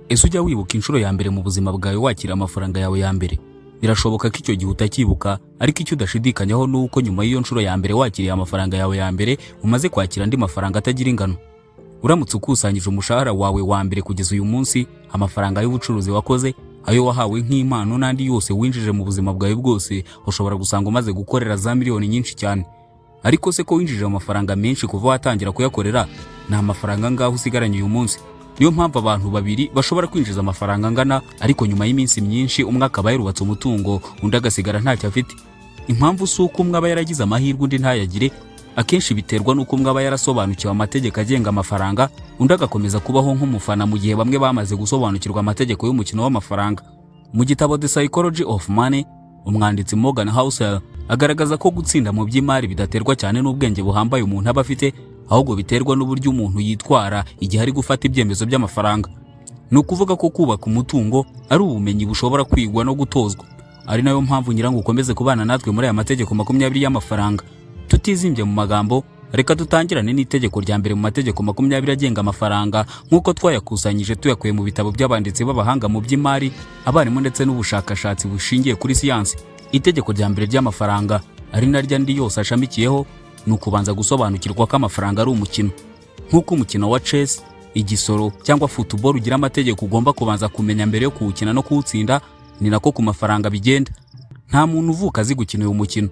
Ese ujya wibuka inshuro ya mbere mu buzima bwawe wakira amafaranga yawe ya mbere? Birashoboka ko icyo gihe utakibuka, ariko icyo udashidikanyaho ni uko nyuma y'iyo nshuro ya mbere wakiriye amafaranga yawe ya mbere, umaze kwakira andi mafaranga atagira ingano. Uramutse ukusanyije umushahara wawe wa mbere kugeza uyu munsi, amafaranga y'ubucuruzi wakoze, ayo wahawe nk'impano n'andi yose winjije mu buzima bwawe bwose, ushobora gusanga umaze gukorera za miliyoni nyinshi cyane. Ariko se ko winjije amafaranga menshi kuva watangira kuyakorera, ni amafaranga angahe usigaranye uyu munsi? Niyo mpamvu abantu babiri bashobora kwinjiza amafaranga angana, ariko nyuma y'iminsi myinshi umwe akaba yarubatse umutungo, undi agasigara ntacyo afite. Impamvu si uko umwe aba yaragize amahirwe undi ntayagire. Akenshi biterwa n'uko umwe aba yarasobanukiwe amategeko agenga amafaranga, undi agakomeza kubaho nk'umufana, mu gihe bamwe bamaze gusobanukirwa amategeko y'umukino w'amafaranga. Mu gitabo The Psychology of Money, umwanditsi Morgan Housel agaragaza ko gutsinda mu by'imari bidaterwa cyane n'ubwenge buhambaye umuntu aba afite, ahubwo biterwa n'uburyo umuntu yitwara igihe ari gufata ibyemezo by'amafaranga. Ni ukuvuga ko kubaka umutungo ari ubumenyi bushobora kwigwa no gutozwa, ari nayo mpamvu ngira ngo ukomeze kubana natwe muri aya mategeko 20 y'amafaranga. Tutizimbye mu magambo, reka dutangirane n'itegeko rya mbere mu mategeko 20 agenga amafaranga, nk'uko twayakusanyije tuyakuye mu bitabo by'abanditsi b'abahanga mu by'imari, abarimu ndetse n'ubushakashatsi bushingiye kuri siyansi. Itegeko rya mbere ry'amafaranga, ari naryo andi yose ashamikiyeho, ni ukubanza gusobanukirwa ko amafaranga ari umukino. Nk'uko umukino wa chess, igisoro cyangwa football ugira amategeko ugomba kubanza kumenya mbere yo kuwukina no kuwutsinda, ni nako ku mafaranga bigenda. Nta muntu uvuka azi gukina uyu mukino.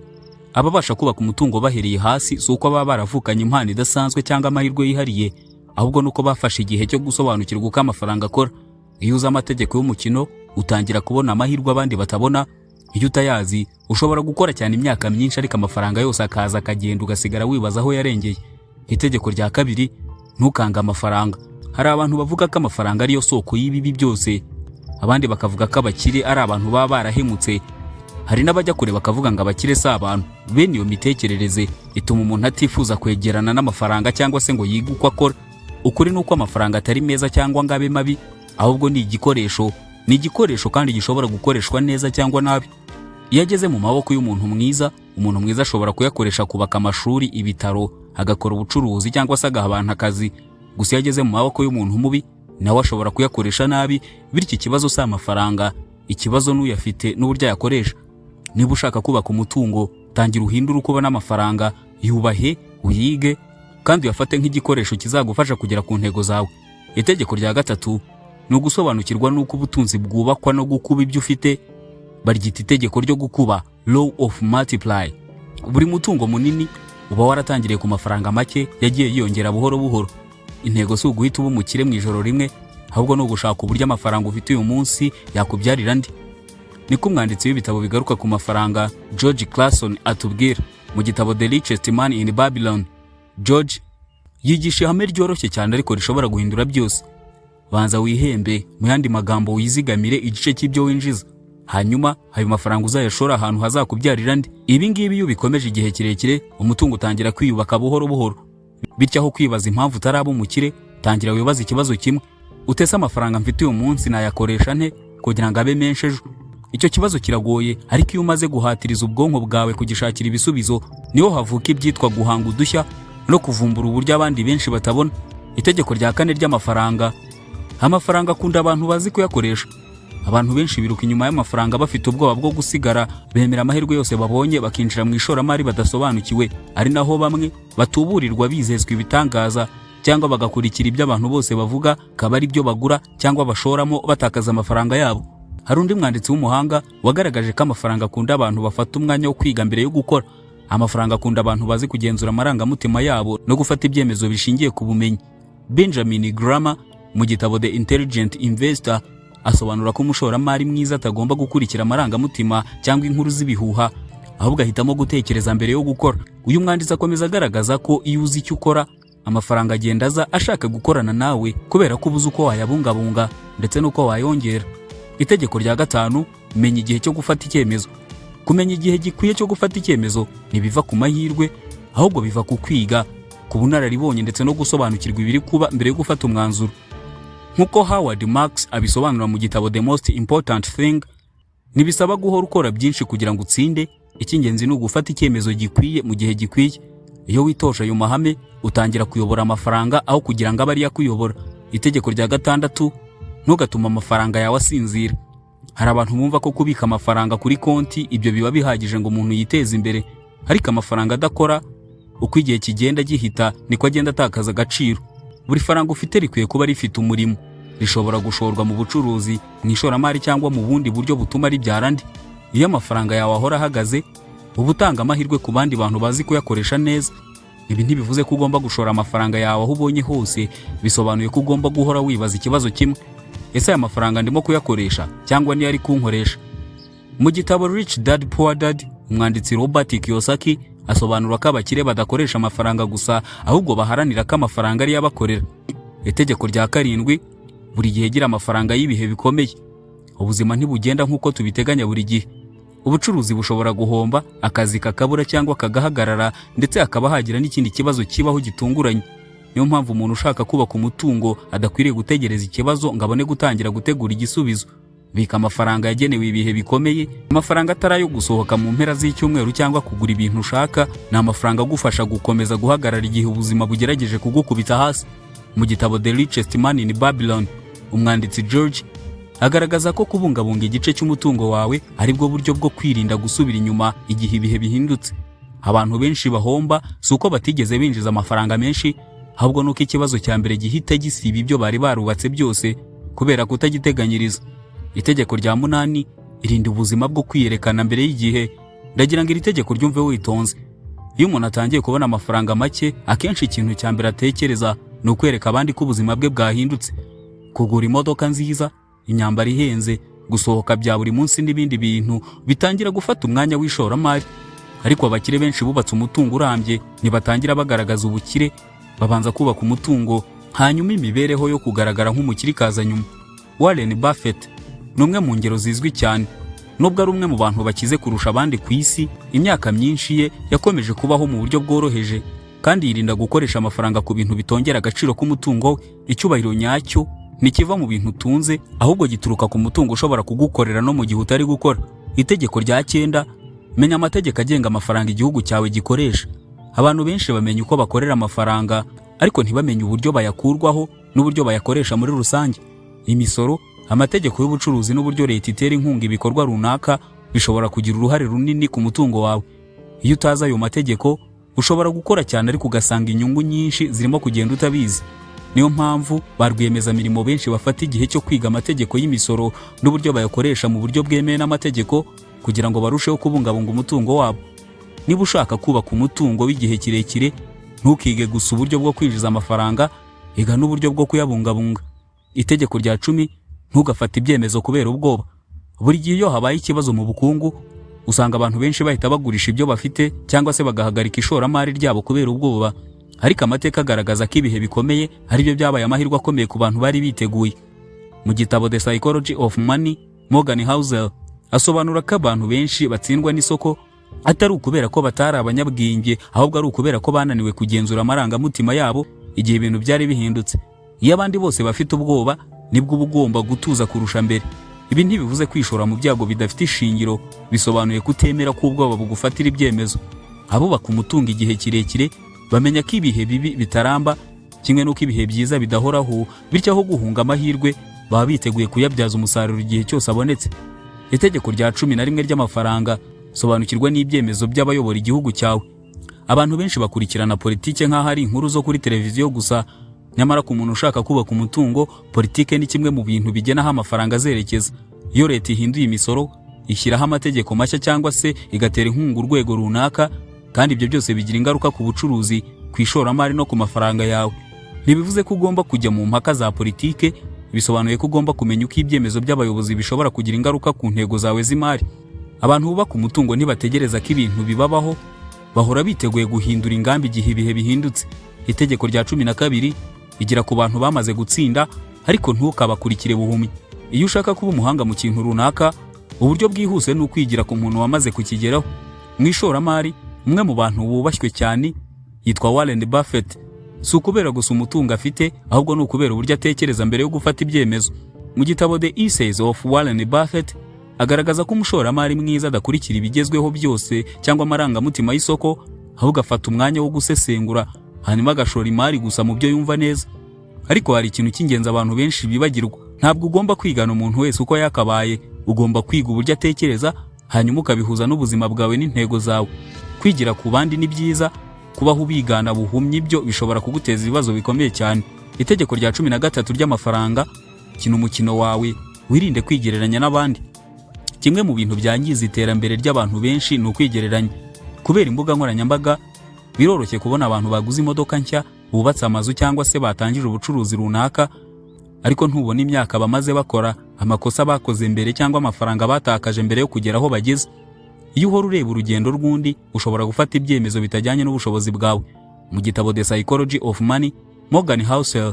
Ababasha kubaka umutungo bahereye hasi si uko baba baravukanye impano idasanzwe cyangwa amahirwe yihariye, ahubwo nuko bafashe igihe cyo gusobanukirwa uko amafaranga akora. Iyo uzi amategeko y'umukino, utangira kubona amahirwe abandi batabona. Iyo utayazi, ushobora gukora cyane imyaka myinshi, ariko amafaranga yose akaza akagenda, ugasigara wibaza aho yarengeye. Itegeko rya kabiri: ntukange amafaranga. Hari abantu bavuga ko amafaranga ariyo soko y'ibibi byose, abandi bakavuga ko abakire ari abantu baba barahemutse, hari n'abajya kure bakavuga ngo abakire si abantu. Bene iyo mitekerereze ituma umuntu atifuza kwegerana n'amafaranga cyangwa se ngo yige uko akora. Ukuri ni uko amafaranga atari meza cyangwa ngo abe mabi, ahubwo ni igikoresho. Ni igikoresho kandi gishobora gukoreshwa neza cyangwa nabi. Iyo ageze mu maboko y'umuntu mwiza, umuntu mwiza ashobora kuyakoresha kubaka amashuri, ibitaro, agakora ubucuruzi cyangwa se agaha abantu akazi. Gusa iyo ageze mu maboko y'umuntu mubi, nawe ashobora kuyakoresha nabi. Bityo ikibazo si amafaranga, ikibazo n'uyafite n'uburyo ayakoresha. Niba ushaka kubaka umutungo, tangira uhindure uko ubona amafaranga. Yubahe, uyige kandi uyafate nk'igikoresho kizagufasha kugera ku ntego zawe. Itegeko rya gatatu ni ugusobanukirwa n'uko ubutunzi bwubakwa no gukuba ibyo ufite. Baryita itegeko ryo gukuba, law of multiply. Buri mutungo munini uba waratangiriye ku mafaranga make yagiye yiyongera buhoro buhoro. Intego si uguhita uba umukire mu ijoro rimwe, ahubwo ni ugushaka uburyo amafaranga ufite uyu munsi yakubyarira andi. Niko umwanditsi w'ibitabo bigaruka ku mafaranga George Clason atubwira mu gitabo The Richest Man in Babylon. George yigisha ihame ryoroshye cyane ariko rishobora guhindura byose: banza wihembe, mu yandi magambo wizigamire igice cy'ibyo winjiza, hanyuma ayo mafaranga uzayashora ahantu hazakubyarira andi. Ibi ngibi iyo ubikomeje igihe kirekire, umutungo utangira kwiyubaka buhoro buhoro. Bityo aho kwibaza impamvu utaraba umukire, tangira wibaze ikibazo kimwe: "Ese amafaranga mfite uyu munsi nayakoresha nte kugira ngo abe menshi ejo?" Icyo kibazo kiragoye, ariko iyo umaze guhatiriza ubwonko bwawe kugishakira ibisubizo, niho havuka ibyitwa guhanga udushya no kuvumbura uburyo abandi benshi batabona. Itegeko rya kane ry'amafaranga: amafaranga akunda abantu bazi kuyakoresha. Abantu benshi biruka inyuma y'amafaranga bafite ubwoba bwo gusigara, bemera amahirwe yose babonye, bakinjira mu ishoramari badasobanukiwe, ari naho bamwe batuburirwa bizezwa ibitangaza, cyangwa bagakurikira ibyo abantu bose bavuga, akaba ari byo bagura cyangwa bashoramo, batakaza amafaranga yabo. Hari undi mwanditsi w'umuhanga wagaragaje ko amafaranga akunda abantu bafata umwanya wo kwiga mbere yo gukora. Amafaranga akunda abantu bazi kugenzura amarangamutima yabo no gufata ibyemezo bishingiye ku bumenyi. Benjamin Graham, mu gitabo The Intelligent Investor, asobanura ko umushoramari mwiza atagomba gukurikira amarangamutima cyangwa inkuru z'ibihuha, ahubwo ahitamo gutekereza mbere yo gukora. Uyu mwanditsi akomeza agaragaza ko iyo uzi icyo ukora, amafaranga agenda aza ashaka gukorana nawe, kubera ko ubuze uko wayabungabunga ndetse n'uko wayongera. Itegeko rya gatanu: menya igihe cyo gufata icyemezo. Kumenya igihe gikwiye cyo gufata icyemezo ntibiva ku mahirwe, ahubwo biva ku kwiga, ku bunararibonye ndetse no gusobanukirwa ibiri kuba mbere yo gufata umwanzuro. Nk'uko Howard Marks abisobanura mu gitabo The Most Important Thing, ntibisaba guhora ukora byinshi kugira ngo utsinde. Icy'ingenzi ni ugufata icyemezo gikwiye mu gihe gikwiye. Iyo witoje ayo mahame, utangira kuyobora amafaranga aho kugira ngo abe ariyo akuyobora. Itegeko rya gatandatu: Ntugatume amafaranga yawe asinzira. Hari abantu bumva ko kubika amafaranga kuri konti ibyo biba bihagije ngo umuntu yiteze imbere, ariko amafaranga adakora, uko igihe kigenda gihita niko agenda atakaza agaciro. Buri faranga ufite rikwiye kuba rifite umurimo, rishobora gushorwa mu bucuruzi, mu ishoramari cyangwa mu bundi buryo butuma ribyara andi. Iyo amafaranga yawe ahora ahagaze, uba utanga amahirwe ku bandi bantu bazi kuyakoresha neza. Ibi ntibivuze ko ugomba gushora amafaranga yawe aho ubonye hose. Bisobanuye ko ugomba guhora wibaza ikibazo kimwe: ese aya mafaranga ndimo kuyakoresha cyangwa niyo ari kunkoresha? Mu gitabo Rich Dad Poor Dad, umwanditsi Robert Kiyosaki asobanura ko abakire badakoresha amafaranga gusa, ahubwo baharanira ko amafaranga ariyo abakorera. Itegeko rya karindwi: buri gihe gira amafaranga y'ibihe bikomeye. Ubuzima ntibugenda nk'uko tubiteganya buri gihe. Ubucuruzi bushobora guhomba, akazi kakabura cyangwa kagahagarara, ndetse hakaba hagira n'ikindi kibazo kibaho gitunguranye. Niyo mpamvu umuntu ushaka kubaka umutungo adakwiriye gutegereza ikibazo ngo abone gutangira gutegura igisubizo. Bika amafaranga yagenewe ibihe bikomeye. Amafaranga atari ayo gusohoka mu mpera z'icyumweru cyangwa kugura ibintu ushaka, ni amafaranga agufasha gukomeza guhagarara igihe ubuzima bugerageje kugukubita hasi. Mu gitabo The Richest Man in Babylon, umwanditsi George agaragaza ko kubungabunga igice cy'umutungo wawe ari bwo buryo bwo kwirinda gusubira inyuma igihe ibihe bihindutse. Abantu benshi bahomba si uko batigeze binjiza amafaranga menshi, ahubwo nuko ikibazo cya mbere gihita gisiba ibyo bari barubatse byose kubera kutagiteganyiriza. Itegeko rya munani: irinda ubuzima bwo kwiyerekana mbere y'igihe. Ndagira ngo iri tegeko ryumve witonze. Iyo umuntu atangiye kubona amafaranga make, akenshi ikintu cya mbere atekereza ni ukwereka abandi ko ubuzima bwe bwahindutse. Kugura imodoka nziza, imyambaro ihenze, gusohoka bya buri munsi n'ibindi bintu bitangira gufata umwanya w'ishoramari. Ariko abakire benshi bubatse umutungo urambye ntibatangira bagaragaza ubukire. Babanza kubaka umutungo, hanyuma imibereho yo kugaragara nk'umukire ikaza nyuma. Warren Buffett ni umwe mu ngero zizwi cyane. Nubwo ari umwe mu bantu bakize kurusha abandi ku isi, imyaka myinshi ye yakomeje kubaho mu buryo bworoheje kandi yirinda gukoresha amafaranga ku bintu bitongera agaciro k'umutungo we. Icyubahiro nyacyo ntikiva mu bintu utunze, ahubwo gituruka ku mutungo ushobora kugukorera no mu gihe utari gukora. Itegeko rya cyenda: menya amategeko agenga amafaranga igihugu cyawe gikoresha. Abantu benshi bamenya uko bakorera amafaranga, ariko ntibamenye uburyo bayakurwaho n'uburyo bayakoresha muri rusange. Imisoro, amategeko y'ubucuruzi n'uburyo leta itera inkunga ibikorwa runaka bishobora kugira uruhare runini ku mutungo wawe. Iyo utazi ayo mategeko, ushobora gukora cyane ariko ugasanga inyungu nyinshi zirimo kugenda utabizi. Niyo mpamvu ba rwiyemezamirimo benshi bafata igihe cyo kwiga amategeko y'imisoro n'uburyo bayakoresha mu buryo bwemewe n'amategeko, kugira ngo barusheho kubungabunga umutungo wabo. Niba ushaka kubaka umutungo w'igihe kirekire, ntukige gusa uburyo bwo kwinjiza amafaranga, iga n'uburyo bwo kuyabungabunga. Itegeko rya 10: ntugafate ibyemezo kubera ubwoba. Buri gihe iyo habaye ikibazo mu bukungu, usanga abantu benshi bahita bagurisha ibyo bafite cyangwa se bagahagarika ishoramari ryabo kubera ubwoba. Ariko amateka agaragaza ko ibihe bikomeye aribyo byabaye amahirwe akomeye ku bantu bari biteguye. Mu gitabo The Psychology of Money, Morgan Housel asobanura ko abantu benshi batsindwa n'isoko atari ukubera ko batari abanyabwenge, ahubwo ari ukubera ko bananiwe kugenzura amarangamutima yabo igihe ibintu byari bihindutse. Iyo abandi bose bafite ubwoba, nibwo uba ugomba gutuza kurusha mbere. Ibi ntibivuze kwishora mu byago bidafite ishingiro, bisobanuye kutemera ko ubwoba bugufatira ibyemezo. Abubaka umutungo igihe kirekire bamenya ko ibihe bibi bitaramba, kimwe n'uko ibihe byiza bidahoraho. Bityo aho guhunga amahirwe, baba biteguye kuyabyaza umusaruro igihe cyose abonetse. Itegeko rya 11 ry'amafaranga: sobanukirwa n'ibyemezo by'abayobora igihugu cyawe. Abantu benshi bakurikirana politike nk'aho ari inkuru zo kuri televiziyo gusa. Nyamara ku muntu ushaka kubaka umutungo, politike ni kimwe mu bintu bigena aho amafaranga azerekeza. Iyo leta ihinduye imisoro, ishyiraho amategeko mashya cyangwa se igatera inkunga urwego runaka, kandi ibyo byose bigira ingaruka ku bucuruzi, ku ishoramari no ku mafaranga yawe. Ntibivuze ko ugomba kujya mu mpaka za politike, bisobanuye ko ugomba kumenya uko ibyemezo by'abayobozi bishobora kugira ingaruka ku ntego zawe z'imari. Abantu bubaka umutungo ntibategereza ko ibintu bibabaho, bahora biteguye guhindura ingamba igihe ibihe bihindutse. Itegeko rya 12: igira ku bantu bamaze gutsinda, ariko ntukabakurikire buhumyi. Iyo ushaka kuba umuhanga mu kintu runaka, uburyo bwihuse ni ukwigira ku muntu wamaze kukigeraho. Mu ishoramari, umwe mu bantu bubashywe cyane yitwa Warren Buffett. Si ukubera gusa umutungo afite, ahubwo ni ukubera uburyo atekereza mbere yo gufata ibyemezo. Mu gitabo The Essays of Warren Buffett, agaragaza ko umushoramari mwiza adakurikira ibigezweho byose cyangwa amarangamutima y'isoko, ahubwo afata umwanya wo gusesengura, hanyuma agashora imari gusa mu byo yumva neza. Ariko hari ikintu cy'ingenzi abantu benshi bibagirwa: Ntabwo ugomba kwigana umuntu wese uko yakabaye, ugomba kwiga uburyo atekereza, hanyuma ukabihuza n'ubuzima bwawe n'intego zawe. Kwigira ku bandi ni byiza, kubaho ubigana buhumyi ibyo bishobora kuguteza ibibazo bikomeye cyane. Itegeko rya 13 ry'amafaranga: kina umukino wawe, wirinde kwigereranya n'abandi. Kimwe mu bintu byangiza iterambere ry'abantu benshi ni ukwigereranya. Kubera imbuga nkoranyambaga, biroroshye kubona abantu baguze imodoka nshya, bubatse amazu cyangwa se batangije ubucuruzi runaka, ariko ntubona imyaka bamaze bakora, amakosa bakoze mbere cyangwa amafaranga batakaje mbere yo kugera aho bageze. Iyo uhora ureba urugendo rw'undi, ushobora gufata ibyemezo bitajyanye n'ubushobozi bwawe. Mu gitabo The Psychology of Money, Morgan Housel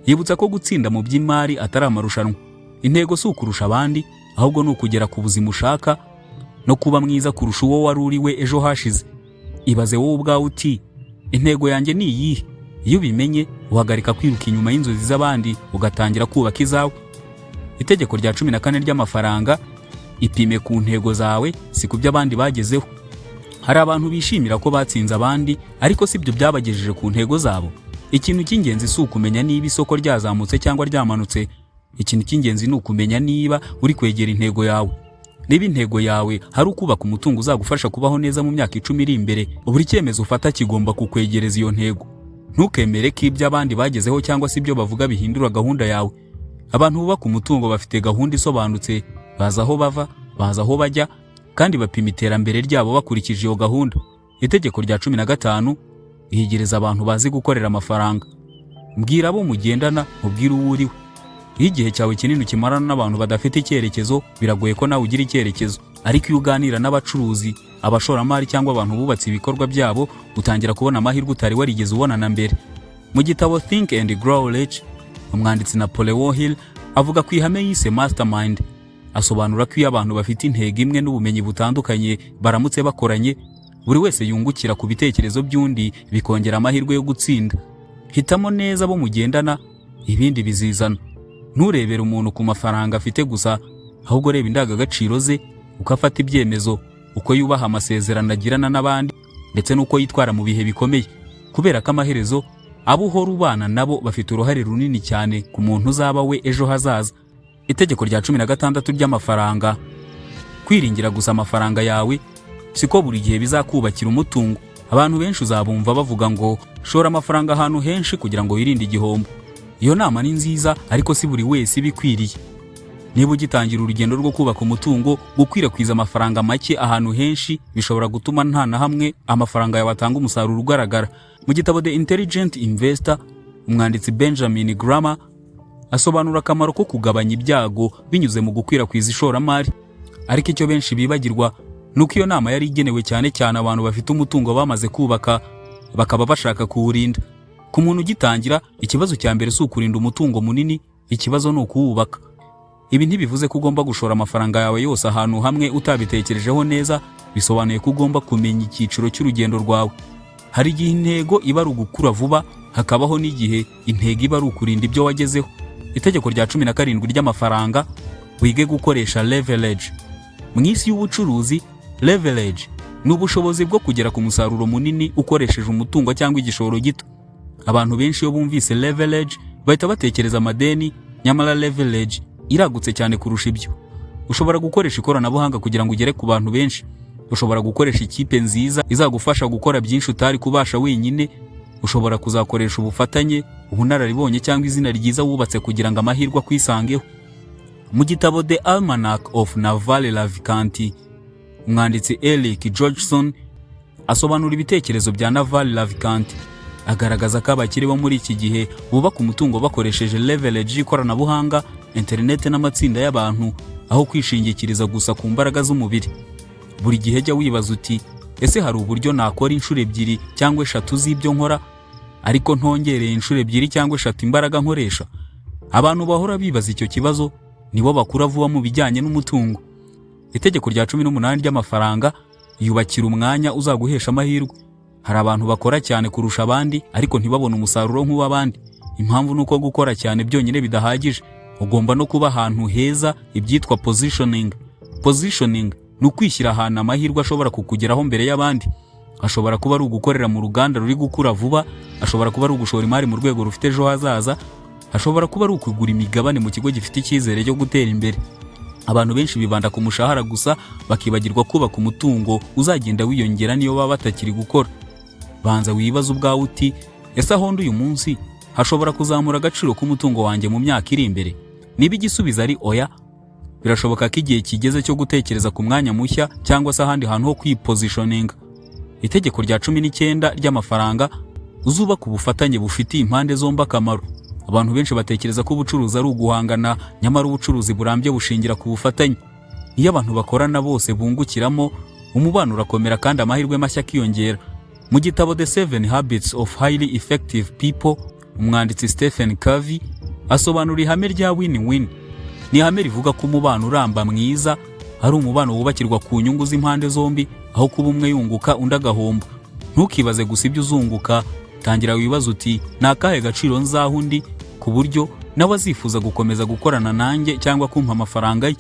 yibutsa ko gutsinda mu by'imari atari amarushanwa. Intego si ukurusha abandi, ahubwo ni ukugera ku buzima ushaka no kuba mwiza kurusha uwo wari uri we ejo hashize. Ibaze wowe ubwawe uti: "Intego yanjye ni iyihe?" Iyo ubimenye, uhagarika kwiruka inyuma y'inzozi z'abandi, ugatangira kubaka izawe. Itegeko rya 14 ry'amafaranga: ipime ku ntego zawe, si ku byo abandi bagezeho. Hari abantu bishimira ko batsinze abandi, ariko si byo byabagejeje ku ntego zabo. Ikintu cy'ingenzi si ukumenya niba isoko ryazamutse cyangwa ryamanutse. Ikintu cy'ingenzi ni ukumenya niba uri kwegera intego yawe. Niba intego yawe hari ukubaka umutungo uzagufasha kubaho neza mu myaka 10 iri imbere, buri cyemezo ufata kigomba kukwegereza iyo ntego. Ntukemere ko ibyo abandi bagezeho cyangwa se ibyo bavuga bihindura gahunda yawe. Abantu bubaka umutungo bafite gahunda isobanutse, bazi aho bava, bazi aho bajya, kandi bapima iterambere ryabo bakurikije iyo gahunda. Itegeko rya 15: iyegereza abantu bazi gukorera amafaranga. Mbwira abo mugendana, mubwire uwo uriwe. Iyo igihe cyawe kinini ukimarana n'abantu badafite icyerekezo, biragoye ko nawe ugira icyerekezo. Ariko iyo uganira n'abacuruzi, abashoramari cyangwa abantu bubatse ibikorwa byabo, utangira kubona amahirwe utari warigeze ubona na mbere. Mu gitabo Think and Grow Rich, umwanditsi Napoleon Hill avuga ku ihame yise mastermind. Asobanura ko iyo abantu bafite intego imwe n'ubumenyi butandukanye baramutse bakoranye, buri wese yungukira ku bitekerezo by'undi, bikongera amahirwe yo gutsinda. Hitamo neza abo mugendana, ibindi bizizana. Nturebere umuntu ku mafaranga afite gusa, ahubwo reba indangagaciro ze, uko afata ibyemezo, uko yubaha amasezerano agirana n'abandi, ndetse n'uko yitwara mu bihe bikomeye, kubera ko amaherezo abo uhora ubana nabo bafite uruhare runini cyane ku muntu uzaba we ejo hazaza. Itegeko rya 16 ry'amafaranga: kwiringira gusa amafaranga yawe siko buri gihe bizakubakira umutungo. Abantu benshi uzabumva bavuga ngo shora amafaranga ahantu henshi kugira ngo wirinde igihombo. Iyo nama ni nziza, ariko si buri wese ibikwiriye. Niba ugitangira urugendo rwo kubaka umutungo, gukwirakwiza amafaranga make ahantu henshi bishobora gutuma nta na hamwe amafaranga yawe atanga umusaruro ugaragara. Mu gitabo The Intelligent Investor, umwanditsi Benjamin Graham asobanura akamaro ko kugabanya ibyago binyuze mu gukwirakwiza ishoramari. Ariko icyo benshi bibagirwa ni uko iyo nama yari igenewe cyane cyane abantu bafite umutungo bamaze kubaka, bakaba bashaka kuwurinda. Ku muntu ugitangira, ikibazo cya mbere si ukurinda umutungo munini, ikibazo ni ukuwubaka. Ibi ntibivuze ko ugomba gushora amafaranga yawe yose ahantu hamwe utabitekerejeho neza. Bisobanuye ko ugomba kumenya icyiciro cy'urugendo rwawe. Hari igihe intego iba ari ugukura vuba, hakabaho n'igihe intego iba ari ukurinda ibyo wagezeho. Itegeko rya 17 ry'amafaranga: wige gukoresha leverage. Mu isi y'ubucuruzi, leverage ni ubushobozi bwo kugera ku musaruro munini ukoresheje umutungo cyangwa igishoro gito. Abantu benshi iyo bumvise leverage bahita batekereza amadeni, nyamara leverage iragutse cyane kurusha ibyo. Ushobora gukoresha ikoranabuhanga kugira ngo ugere ku bantu benshi. Ushobora gukoresha ikipe nziza izagufasha gukora byinshi utari kubasha wenyine. Ushobora kuzakoresha ubufatanye, ubunararibonye cyangwa izina ryiza wubatse kugira ngo amahirwe akwisangeho. Mu gitabo The Almanack of Naval Ravikant, umwanditsi Eric Georgeson asobanura ibitekerezo bya Naval Ravikant. Agaragaza ko abakire bo muri iki gihe bubaka umutungo bakoresheje leverage y'ikoranabuhanga, interineti n'amatsinda y'abantu, aho kwishingikiriza gusa ku mbaraga z'umubiri. Buri gihe jya wibaza uti: "Ese hari uburyo nakora inshuro ebyiri cyangwa eshatu z'ibyo nkora, ariko ntongereye inshuro ebyiri cyangwa eshatu imbaraga nkoresha?" Abantu bahora bibaza icyo kibazo nibo bakura vuba mu bijyanye n'umutungo. Itegeko rya 18 ry'amafaranga: yubakira umwanya uzaguhesha amahirwe. Hari abantu bakora cyane kurusha abandi, ariko ntibabone umusaruro nk'uw'abandi. Impamvu ni uko gukora cyane byonyine bidahagije, ugomba no kuba ahantu heza, ibyitwa positioning. Positioning ni ukwishyira ahantu amahirwe ashobora kukugeraho mbere y'abandi. Ashobora kuba ari ugukorera mu ruganda ruri gukura vuba, ashobora kuba ari ugushora imari mu rwego rufite ejo hazaza, Hashobora kuba ari ukugura imigabane mu kigo gifite icyizere cyo gutera imbere. Abantu benshi bibanda ku mushahara gusa, bakibagirwa kubaka umutungo uzagenda wiyongera niyo baba batakiri gukora. Banza wibaze ubwawe uti: "Ese aho ndi uyu munsi hashobora kuzamura agaciro k'umutungo wanjye mu myaka iri imbere?" Niba igisubizo ari oya, birashoboka ko igihe kigeze cyo gutekereza ku mwanya mushya cyangwa se ahandi hantu ho kwipositioninga. Itegeko rya 19 ry'amafaranga: uzubaka ubufatanye bufitiye impande zombi akamaro. Abantu benshi batekereza ko ubucuruzi ari uguhangana, nyamara ubucuruzi burambye bushingira ku bufatanye. Iyo abantu bakorana, bose bungukiramo, umubano urakomera kandi amahirwe mashya akiyongera. Mu gitabo The Seven Habits of Highly Effective People, umwanditsi Stephen Covey asobanura ihame rya win-win. Ni ihame rivuga ko umubano uramba mwiza ari umubano wubakirwa ku nyungu z'impande zombi, aho kuba umwe yunguka undi agahomba. Ntukibaze gusa ibyo uzunguka. Tangira wibaze uti: "Ni akahe gaciro nzaha undi ku buryo nawe azifuza gukomeza gukorana nanjye cyangwa kumpa amafaranga ye?"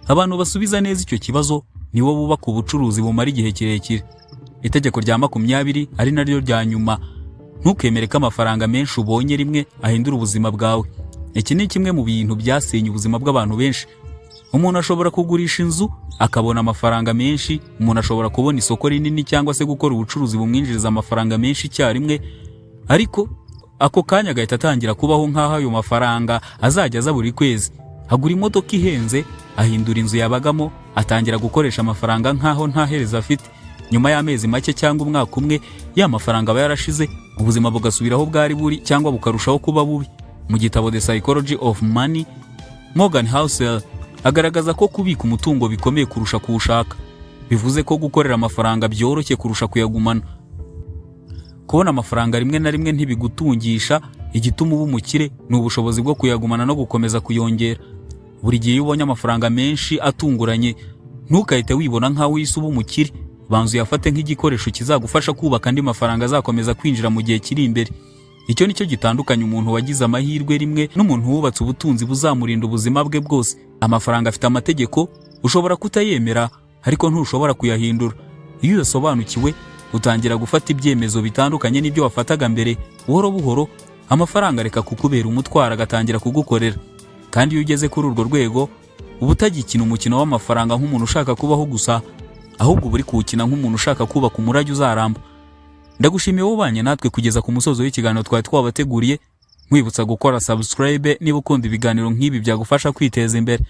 Abantu basubiza neza icyo kibazo nibo bubaka ubucuruzi bumara igihe kirekire. Itegeko rya 20, ari naryo rya nyuma: ntukemere ko amafaranga menshi ubonye rimwe ahindura ubuzima bwawe. Iki ni kimwe mu bintu byasenye ubuzima bw'abantu benshi. Umuntu ashobora kugurisha inzu akabona amafaranga menshi, umuntu ashobora kubona isoko rinini cyangwa se gukora ubucuruzi bumwinjiriza amafaranga menshi icyarimwe, ariko ako kanya agahita atangira kubaho nk'aho ayo mafaranga azajya aza buri kwezi. Agura imodoka ihenze, ahindura inzu yabagamo, atangira gukoresha amafaranga nk'aho nta herezo afite. Nyuma y'amezi make cyangwa umwaka umwe, ya mafaranga aba yarashize, ubuzima bugasubira aho bwari buri cyangwa bukarushaho kuba bubi. Mu gitabo The Psychology of Money, Morgan Housel agaragaza ko kubika umutungo bikomeye kurusha kuwushaka. Bivuze ko gukorera amafaranga byoroshye kurusha kuyagumana. Kubona amafaranga rimwe na rimwe ntibigutungisha. Igituma uba umukire ni ubushobozi bwo kuyagumana no gukomeza kuyongera. Buri gihe iyo ubonye amafaranga menshi atunguranye, ntukahite wibona nk'aho uhise uba umukire. Banza uyafate nk'igikoresho kizagufasha kubaka andi mafaranga azakomeza kwinjira mu gihe kiri imbere. Icyo nicyo gitandukanya umuntu wagize amahirwe rimwe n'umuntu wubatse ubutunzi buzamurinda ubuzima bwe bwose. Amafaranga afite amategeko. Ushobora kutayemera, ariko ntushobora kuyahindura. Iyo uyasobanukiwe, utangira gufata ibyemezo bitandukanye n'ibyo wafataga mbere. Buhoro buhoro amafaranga areka kukubera umutwaro, agatangira kugukorera. Kandi iyo ugeze kuri urwo rwego, uba utagikina umukino w'amafaranga nk'umuntu ushaka kubaho gusa, ahubwo uba uri kuwukina nk'umuntu ushaka kubaka umurage uzaramba. Ndagushimiye wowe ubanye natwe kugeza ku musozo w'ikiganiro twari twabateguriye. Nkwibutsa gukora subscribe niba ukunda ibiganiro nk'ibi byagufasha kwiteza imbere.